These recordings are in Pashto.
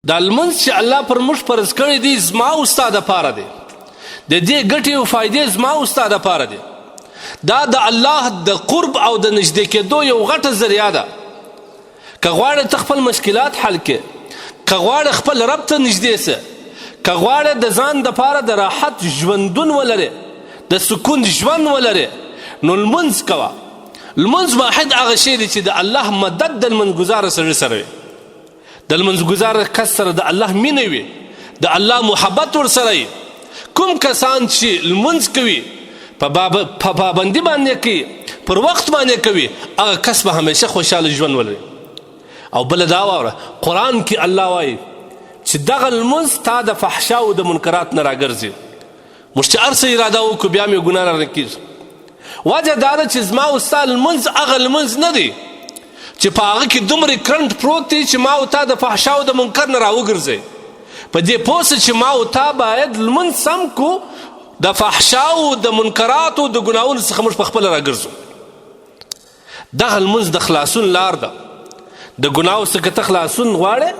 دا لمونځ چې الله پر موږ فرض کړی دی زما او ستا دپاره دی. د دې ګټې او فایدې زما او ستا دپاره دی. دا د الله د قرب او د نږدې کېدو یو غټه ذریعه ده. که غواړې ته خپل مشکلات حل کړې، که غواړې خپل رب ته نږدې سه، که غواړې د ځان دپاره د راحت ژوندون ولرې، د سکون ژوند ولرې، نو لمونځ کوه. لمونځ واحد هغه شی دی چې د الله مدد د لمونځ ګزاره سړي سره وي. د لمونځ ګزار کس سره د الله مینه وي، د الله محبت ورسره وي. کوم کسان چې لمونځ کوي په پابندي باندې کوي، پر وخت باندې کوي، هغه کس به همیشه خوشاله ژوند ولري. او بل دا واوره، قرآن کې الله وایي چې دغه لمونځ تا د فحشا او د منکرات نه راګرځي. موږ چې هر څه اراده وکړو بیا مې ګناه رانه کېږي. وجه دا ده چې زما او ستا لمونځ هغه لمونځ نه دی چې په هغه کې دومره کرنټ پروت دی چې ما او تا د فحشا او د منکر نه راوګرځي. په دې پوه سه چې ما او تا باید لمونځ سم کو، د فحشا او د منکراتو د ګناهونو څخه موږ په خپله راګرځو. دغه لمونځ د خلاصون لار ده. د ګناو څخه ته خلاصون غواړې،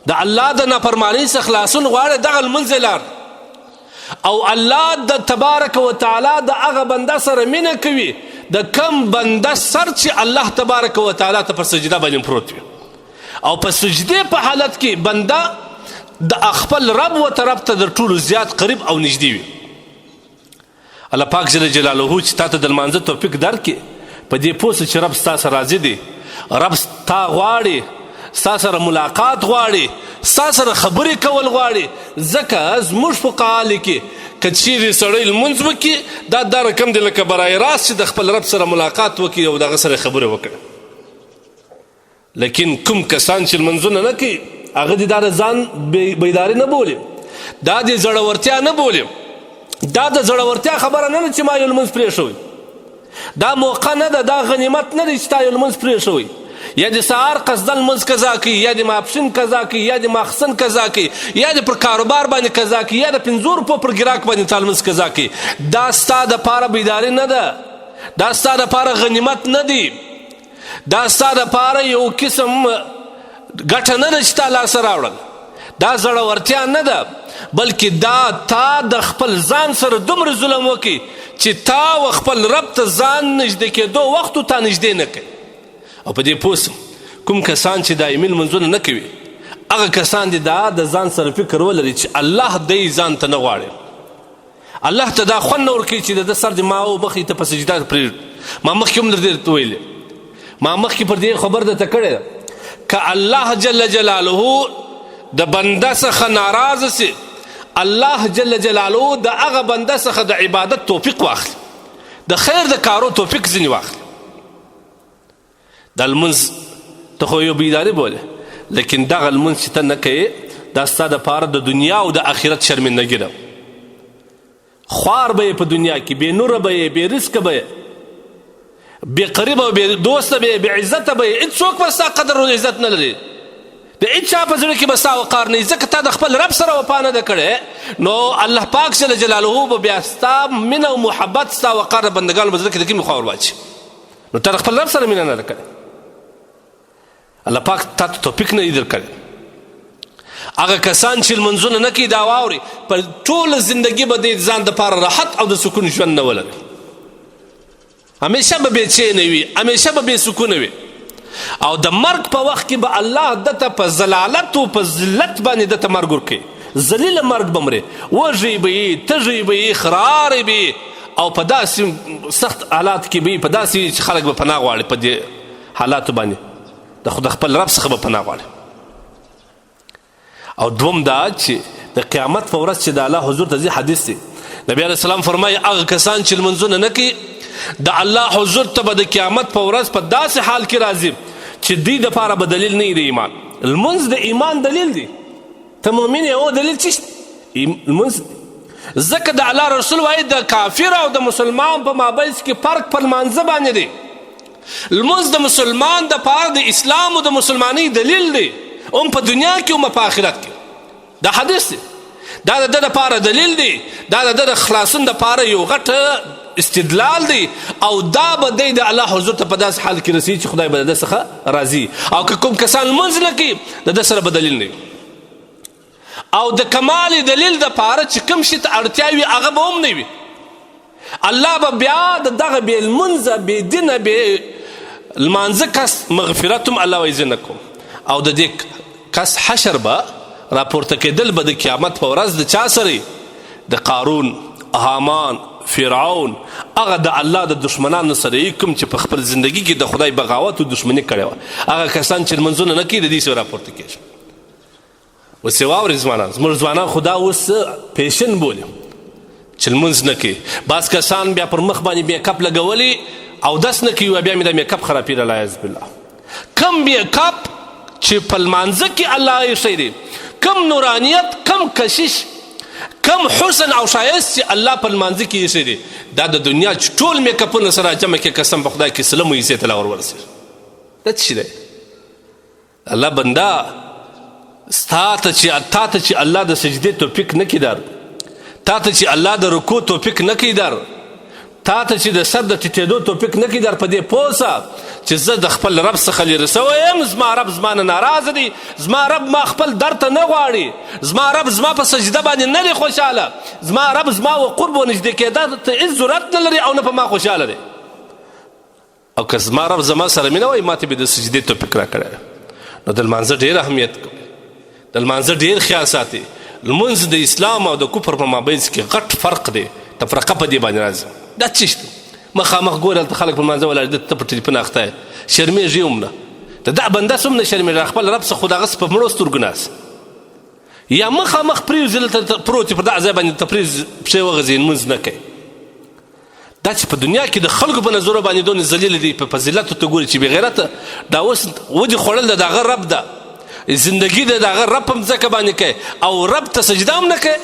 د الله د نافرمانۍ څخه خلاصون غواړې، دغه لمونځ لار. او الله د تبارک وتعالی د هغه بنده سره مینه کوي د کم بنده سر چې الله تبارک وتعالی ته په سجده باندې پروت وي، او په سجده په حالت کې بنده د خپل رب و طرف ته د ټولو زیات قریب او نږدې وي. الله پاک جل جلاله چې تاته د لمانځه توفیق درکړي، په دې پوه چې رب ستا سره راضي دی، رب ستا غواړي، ستا سره ملاقات غواړي، ستا سره خبرې کول غواړي. ځکه زموږ فقها لیکي که چیرې سړی لمونځ وکړي دا دا رقم دی لکه برای راست چې د خپل رب سره ملاقات وکړي او د هغه سره خبرې وکړي. لیکن کوم کسان چې لمونځونه نه کوي هغه دې دا د ځان بیداري نه بولي، دا دې زړورتیا نه بولي. دا د زړورتیا خبره نه ده چې ما یو لمونځ پرېښوی، دا موقع نه ده، دا غنیمت نه دی چې تا یو لمونځ پرېښوی. یا د سهار قصدا لمونځ قضا کوي، یا د ماپښین قضا کوي، یا د ماخسن قضا کوي، یا د پر کاروبار باندې قضا کوي، یا د 5 روپو پر ګراک باندې تا لمونځ قضا کوي، دا ستا دپاره بیداري نه ده، دا ستا دپاره غنیمت نه دی، دا ستا دپاره یو قسم ګټه نه ده چې تا لاسه راوړل، دا زړورتیا نه ده، بلکې دا تا د خپل ځان سره دومره ظلم وکړي چې تا و خپل رب ته ځان نږدې کېدو وخت تا نږدې نه کوي. او په دې پوه سم کوم کسان چې دایمي لمونځونه نه کوي هغه کسان دې دا د ځان سره فکر ولري چې الله دی ځان ته نه غواړي، الله ته دا خوند نه ورکوي چې د ده سر دې ما او مخې ته په سجده پرېږدي. ما مخکې هم در دې ویلي، ما مخکې پر دې خبر درته کړې ده، که الله جل جلاله د بنده څخه ناراضه سي، الله جل جلاله د هغه بنده څخه د عبادت توفیق واخلي، د خیر د کارو توفیق ځینې واخلي. دا لمونځ ته خو یو بیداري بولې، لیکن دغه لمونځ چې ته نه کوې دا ستا دپاره د دنیا او د آخرت شرمندګي ده. خوار به یې په دنیا کې، بې نوره به یې، بې رزقه به یې، بې قریبه او بې دوسته به یې، بې عزته به یې، هېڅوک به ستا قدر او عزت نه لري، د هېچا په زړه کې به ستا وقار نه وي، ځکه تا د خپل رب سره وفا نه ده کړې. نو الله پاک جل جلاله به بیا ستا مینه او محبت، ستا وقار د بندګانو په زړه کې د کومې خوا ور واچوي. نو تا د خپل رب سره مینه نه ده کړې، الله پاک تا ته توفیق نه دی درکړی. هغه کسان چې لمونځونه نه کوي دا واوري، په ټوله زندګي به د ځان دپاره راحت او د سکون ژوند نه ولري، همیشه به بې چینه وي، همیشه به بې سکونه وي، او د مرګ په وخت کې به الله دته په ذلالت او په ذلت باندې دته مرګ ورکوي. ذلیل مرګ به مري، وږی به یي، تږی به یي، خراری به یي، او په داسې سخت حالات کې به یي، په داسې چې خلک به پناه غواړي په دې حالاتو باندې، د خو د خپل رب څخه به پناه غواړي. او دوم دا چې د قیامت په ورځ چې د الله حضور ته ځي، حدیث دی، نبی علیه السلام فرمایي هغه کسان چې لمونځونه نه کوي د الله حضور ته به د قیامت په ورځ په داسې حال کې راځي چې دوی دپاره به دلیل نه وي د ایمان. لمونځ د ایمان دلیل دی، ته مؤمن یې، او دلیل څه شي؟ لمونځ. ځکه د الله رسول وایي د کافر او د مسلمان په مابین کې فرق پر لمانځه باندې دی. لمونځ د مسلمان د پاره د اسلام او د مسلمانۍ دلیل دی، هم په دنیا کې هم په آخرت کې. دا حدیث دی، دا د ده دپاره دلیل دی، دا د ده د خلاصون دپاره یو غټ استدلال دی، او دا به دی د الله حضور ته په داسې حال کې رسي چې خدای به د ده څخه راضي. او که کوم کسان لمونځ نه کوي د ده سره به دلیل نه وي. او د کمال دلیل د پاره چې کوم شي ته اړتیا وي هغه به هم نه وي. الله به بیا د دغه بې لمونځه، بې دینه، بې لمانځه کس مغفرت هم الله وایي زه نه کوم. او د دې کس حشر به راپورته کېدل به د قیامت په ورځ د چا سره؟ د قارون، هامان، فرعون، هغه د الله د دشمنانو سره یې کوم چې په خپل زندگی کې د خدای بغاوت او دشمني کړې وه. هغه کسان چې لمونځونه نه کوي د دې سره راپورته کېږي. اوس یې واورئ ځوانان، زموږ ځوانان خو دا اوس پیشن بولي چې لمونځ نه کوي. بعض کسان بیا پر مخ باندې میک اپ لګولی او دس نه کوي، بیا مې د میک اپ خرابېږي. الله عز بالله کم میک اپ چې په لمانځه کې الله ایښی دی، کم نورانیت، کم کشش، کم حسن او ښایست چې الله په لمانځه کې ایښی دی، دا د دنیا چې ټول میک اپونه سره جمع کړي قسم په خدای کې سلمو حصې ته لا ور ورسېږي. دا څه شی دی؟ الله بنده ستا ته چې تا ته چې الله د سجدې توفیق نه کړي در، تا ته چې الله د رکوع توفیق نه کړي در، تا ته چې د سر د ټیټېدو توفیق نه کړي در، په دې پوه سه چې زه د خپل رب څخه لرې سوی یم، زما رب زما نه ناراضه دی، زما رب ما خپل در ته نه غواړي، زما رب زما په سجده باندې نه دی خوشحاله، زما رب زما و قرب و نږدې کېدا ته هېڅ ضرورت نه لري او نه په ما خوشحاله دی. او که زما رب زما سره مینه وای ماته به د سجدې توفیق راکړی. نو د لمانځه ډېر اهمیت کوي، د لمانځه ډېر خیال ساتي. لمونځ د اسلام او د کفر په مابینځ کې غټ فرق دی، تفرقه په دې باندې راځي. دا څه شی؟ مخامخ ګوره هلته خلک په لمانځه ولاړ دي، ته په ټلیفون اخته یې، شرمېږي هم نه. د دا بنده څومره شرمېږي، خپل رب څخه خو د هغه څه په مړو سترګو ناست یا مخامخ پرېوځي، دلته پروت پر دغه ځای باندې ته پرېوځي، پښې وغځوي، لمونځ نه کوي. دا چې په دنیا کې د خلکو په نظرو باندې دونه ذلیل دي، په فضیلت ته ګوري چې بې غیرته دا اوس ودې خوړل د هغه رب ده، زندګي ده د هغه رب په مځکه باندې کوي او رب ته سجده هم نه کوي.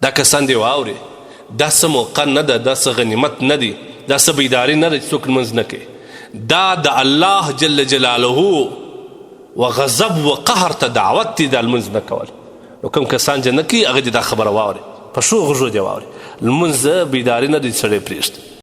دا کسان دې واوري، دا څه موقع نه ده، دا څه غنیمت نه دی، دا څه بیداري نه ده چې څوک لمونځ نه کوي. دا د الله جل جلاله و غضب و قهر ته دعوت دی دا لمونځ نه کول. نو کوم کسان چې نه کوي هغه دې دا خبره واوري، په ښو غوږو دې واوري. لمونځ بیداري نه دی سړی پرېږدي.